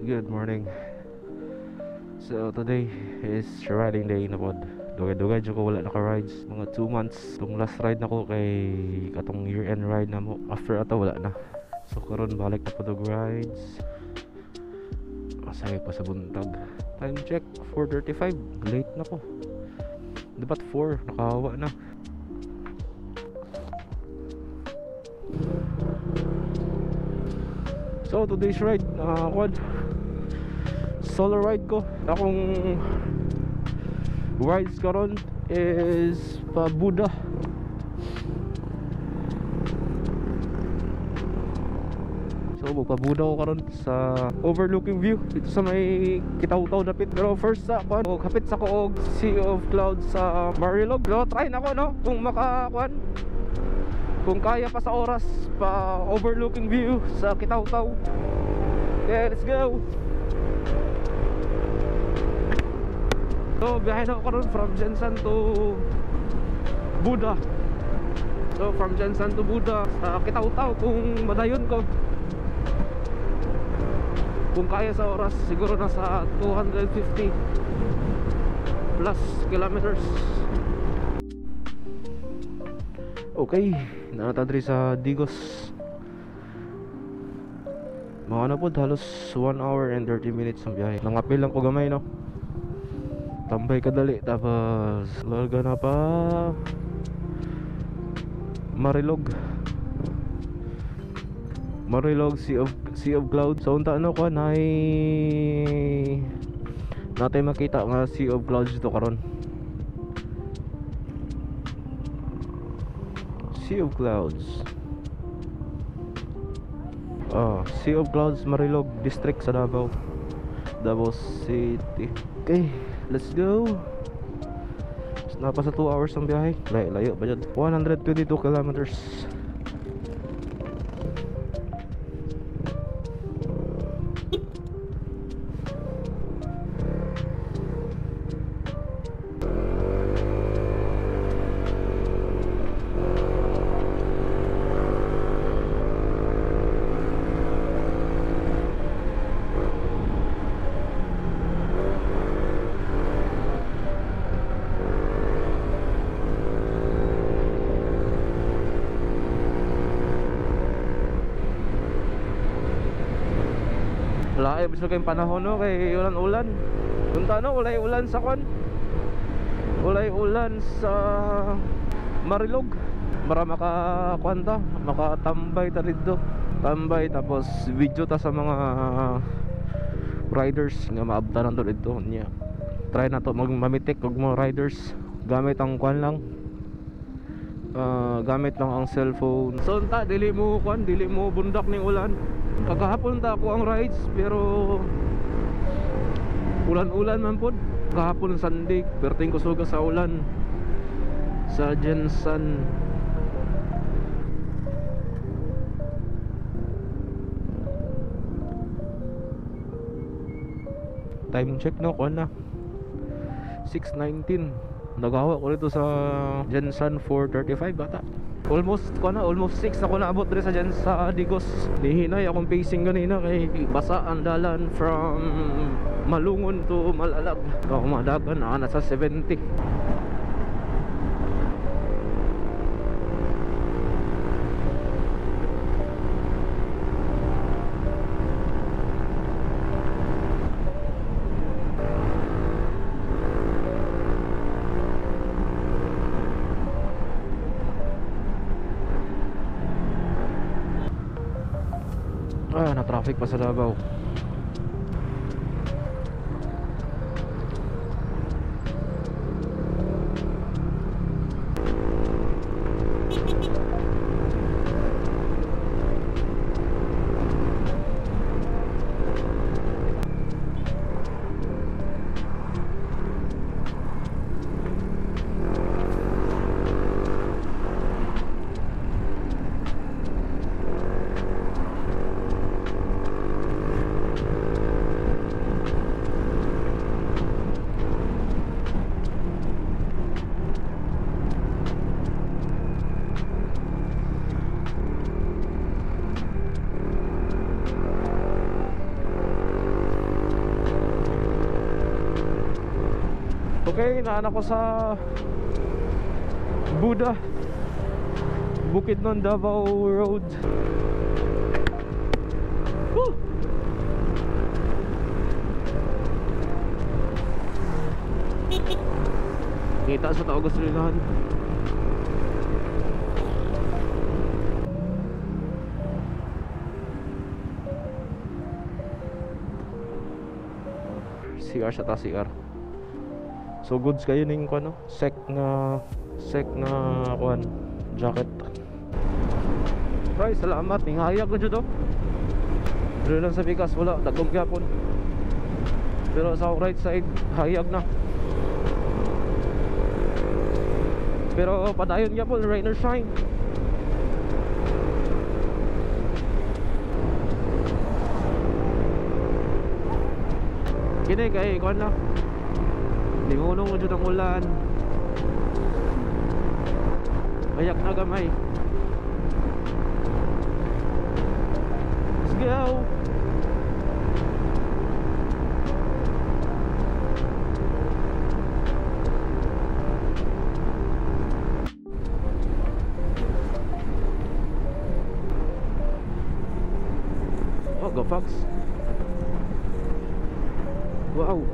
Good morning. So today is riding day na pod. Dugay-dugay jud ko wala naka-rides. Mga 2 months. Tong last ride nako kay katong year-end ride na mo. After ato wala na. So karon balik na pod og rides. Masaya pa sa buntag. Time check 4:35. Late na ko. Dapat 4 nakahawa na. So today's ride, quad solo ride ko. Akong rides karon is pa Buda. So magpa-Buda ko karon sa overlooking view dito sa may Kitaw-taw dapit. Pero first sa kuan, og hapit sa ko og Sea of Clouds sa Marilog. So try na ko no kung maka kuan, kung kaya pa sa oras pa overlooking view sa Kitaw-taw. Okay, let's go. So biyahe na ako karon from Jensan to Buda. So from Jensan to Buda sa Kitaw-taw kung madayon ko. Kung kaya sa oras siguro nasa 250 plus kilometers. Okay, naata diri sa Digos. Mga ano po, halos 1 hour and 30 minutes ang biyahe. Nangapil lang ko gamay no. Tambay kadali tapos larga na pa Marilog. Marilog Sea of Clouds. So unta ano ko nay natay makita nga Sea of Clouds dito karon. Sea of Clouds. Oh, Sea of Clouds, Marilog District sa Davao. Davao City. Okay, let's go. Napa sa 2 hours ang biyahe. Layo ba dyan? 122 kilometers. Lae bisag kayong panahon no kay ulan-ulan. Unta no walay ulan sa kwan. Walay ulan sa Marilog. Para maka kwan ta, makatambay ta didto. Tambay tapos video ta sa mga riders nga maabtan nato didto niya. Try na to magmamitik og mga riders gamit ang kwan lang. Gamit lang ang cellphone. So unta dili mo kwan, dili mo bundak ning ulan. Kagahapon ta ako ang rides pero ulan-ulan man pod. Kahapon Sunday, perting kusuga sa ulan sa Jensan. Time check no kuan na 6:19. Nagawa ko dito sa Jensan 4:35 bata. Almost ko na, almost 6 na ko naabot diri sa Jensan sa Digos. Nihinay akong pacing ganina kay basa ang dalan from Malungon to Malalag. Ako madagan na nasa 70. Ah, na traffic pa sa Davao. Okay, naan ako sa Buda, Bukidnon Davao Road. Woo! Kita sa tao gasolinahan. CR sa ta CR. So goods kayo ning kuan no? Sek na kuan jacket. Pre, salamat ning hayag ko jud oh. Pero lang sa bigas wala dagom gyapon. Pero sa right side hayag na. Pero padayon gyapon rain or shine. Kini kay kuan na. Lingunong jud ang ulan. Ayak na gamay. Let's go. Oh, go Fox. Wow.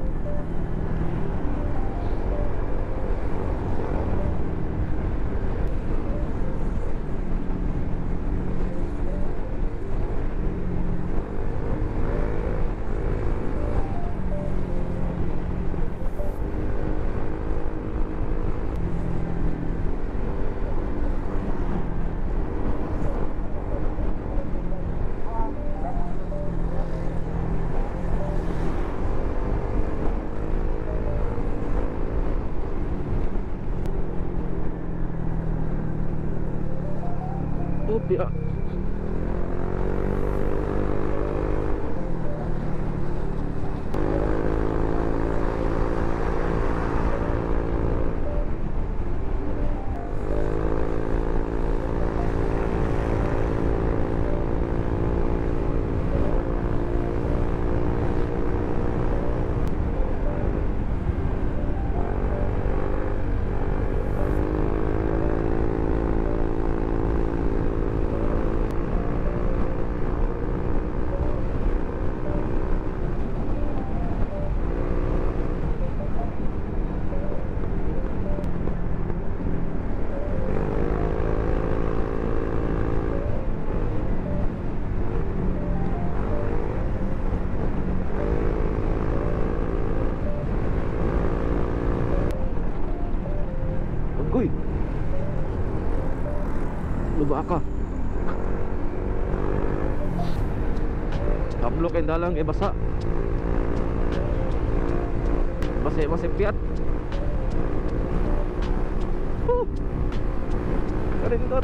Yeah. Uy. Luba ka. Tablo kay dalang e basa. Basa piat. Woo! Karindot.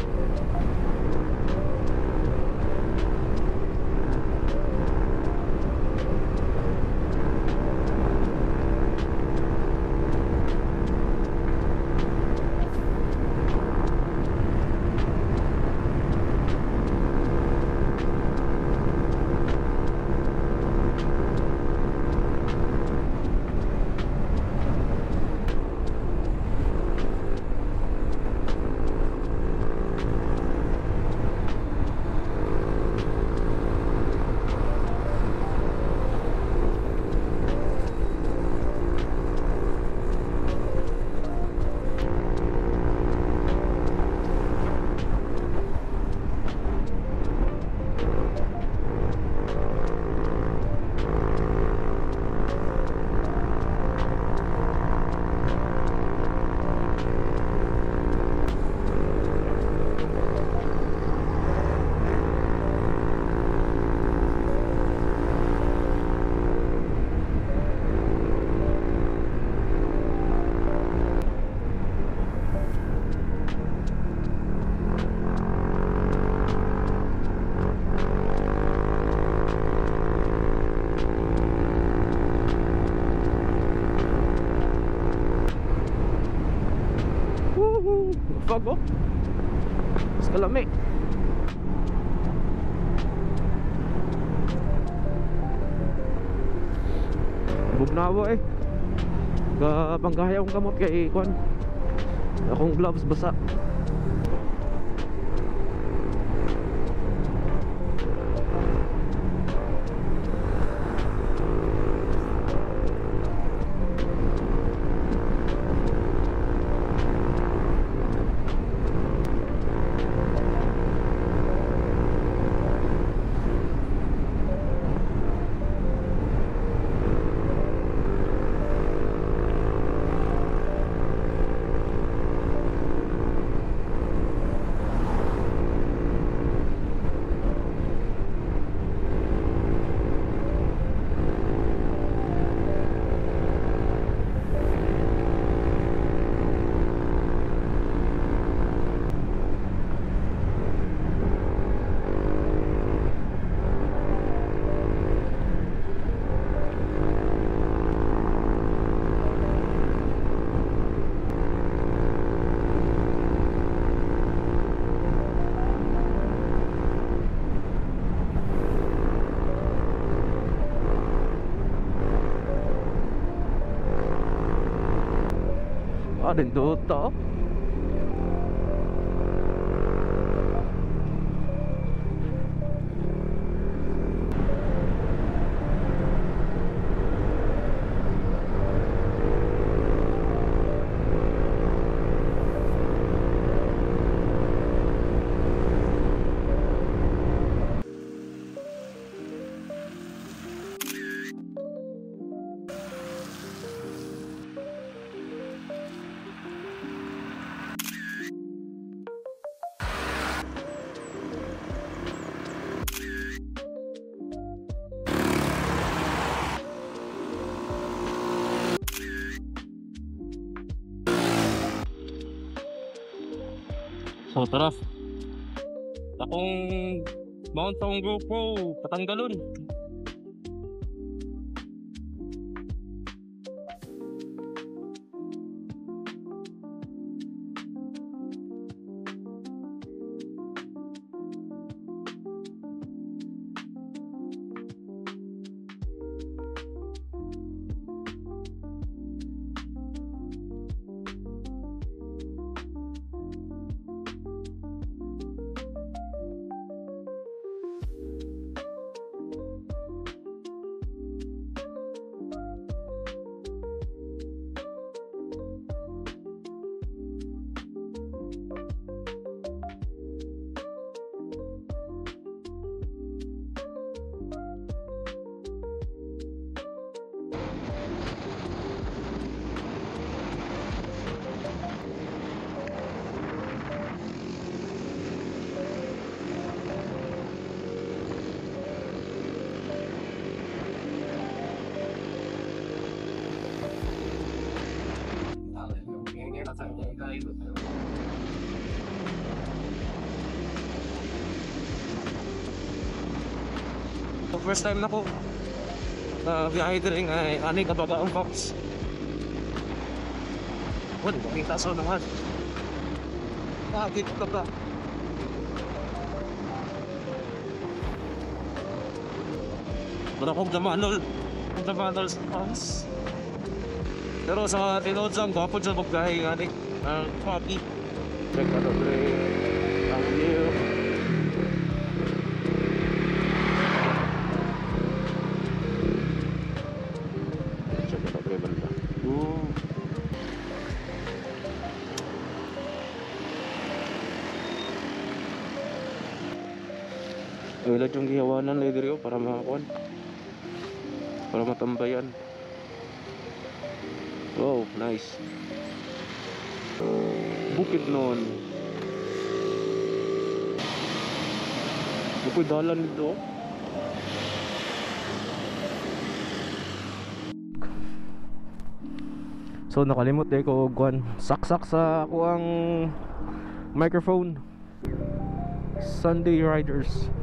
Fog oh. Mas kalami. Bugnawa eh. Nagpanggahay akong kamot kay kuan. Akong gloves basa. Ah, nindot. So tara. Akong mount akong GoPro, patanggalon. So first time na ko na biyahe din ay ani kabaga ang box. Wala makita sa naman. Bakit ka ba? Wala akong damanol. Akong damanol sa box. Pero sa tinuod lang, gwapo dyan magbiyahe ani ang copy. Check out the ang view. Check out the banda. Oh. Wala yung gihawanan na diri para makakuan. Para matambayan. Wow, nice. Bukid noon. Bukid dalan dito. So nakalimot eh ko kuan saksak sa ako ang microphone. Sunday Riders.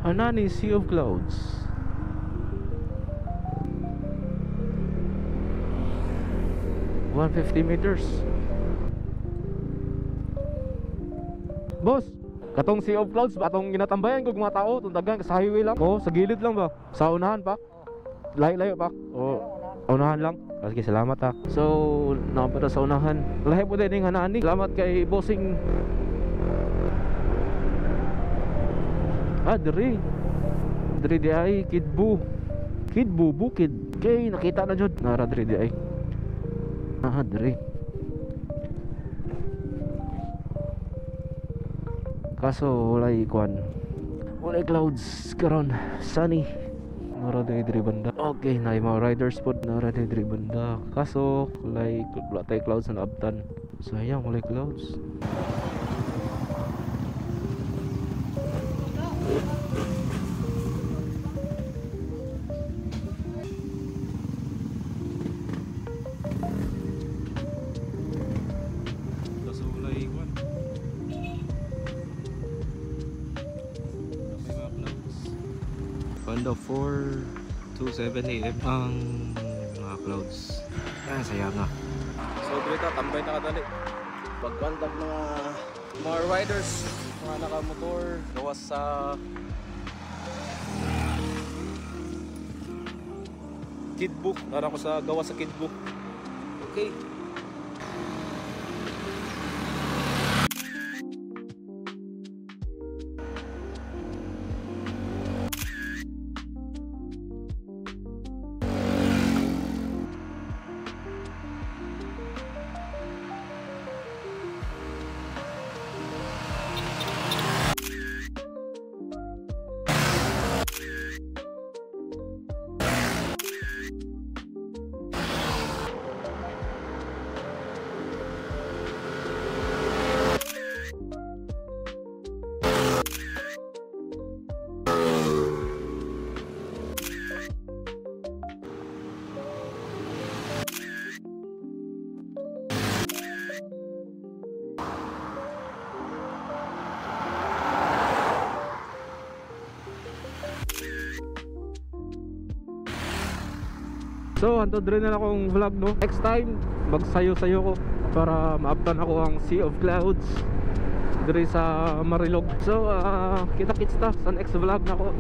Hanani Sea of Clouds. 150 meters. Boss, Katong Sea of Clouds ba atong ginatambayan kog mga tao tong daghan sa highway lang. Oh, sa gilid lang ba? Sa unahan pa? Layo-layo pa. Oh, unahan lang. Sige, salamat ha. So, napunta sa unahan. Lahi po din yung hanaan ni. Salamat kay bossing. Ah, diri. Diri di ay Kidbu. Kidbu bukid. Okay, nakita na jud. Nara diri di ay. Ah, diri. Kaso walay kuan. Walay clouds karon, sunny. Nara diri diri banda. Okay, na mga riders pod nara diri diri banda. Kaso walay wala tay clouds na naabtan. Sayang walay clouds. Kaso walay kuan. Banda 4:27 AM ang mga clouds. Ah, saya nga. So dito tambay na kadali. Pagkwantag mga riders, mga nakamotor, gawas sa Kidbu. Nara ko sa gawas sa Kidbu. Okay. So, hantod rin na akong vlog, no? Next time, magsayo-sayo ko para maabtan ako ang Sea of Clouds diri sa Marilog. So, kita-kits ta sa next vlog na ko.